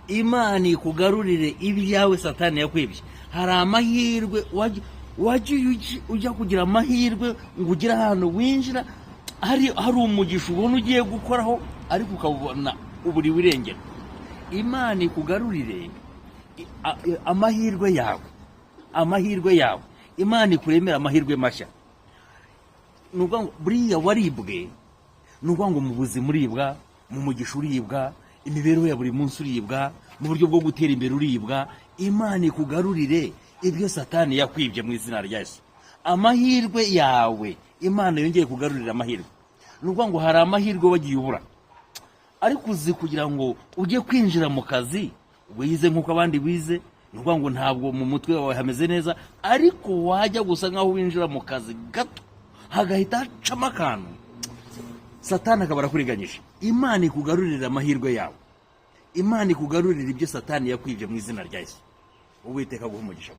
Imana ikugarurire ibyawe Satani yakwibye. Hari amahirwe wagiye ujya kugira amahirwe ngo ugire ahantu winjira, hari umugisha ubona ugiye gukoraho, ariko ukawubona uburiwe irengero. Imana ikugarurire amahirwe yawe, amahirwe yawe. Imana ikuremera amahirwe mashya. Ni ukuvuga ngo buriya waribwe, ni ukuvuga ngo mu buzima uribwa, mu mugisha uribwa, imibereho ya buri munsi uribwa, mu buryo bwo gutera imbere uribwa. Imana ikugarurire ibyo Satani yakwibye mu izina rya Yesu. Amahirwe yawe, Imana yongeye kugarurira amahirwe. Ni ukuvuga ngo hari amahirwe wagiye ubura, ariko uzi kugira ngo ujye kwinjira mu kazi wize nk'uko abandi bize, ni ukuvuga ngo ntabwo mu mutwe wawe hameze neza, ariko wajya gusa nk'aho winjira mu kazi gato hagahita hacamo akantu, Satani akaba arakuriganyije. Imana ikugarurira amahirwe yawe, Imana ikugarurira ibyo Satani yakwibye mu izina rya Yesu. Uwiteka aguha umugisha.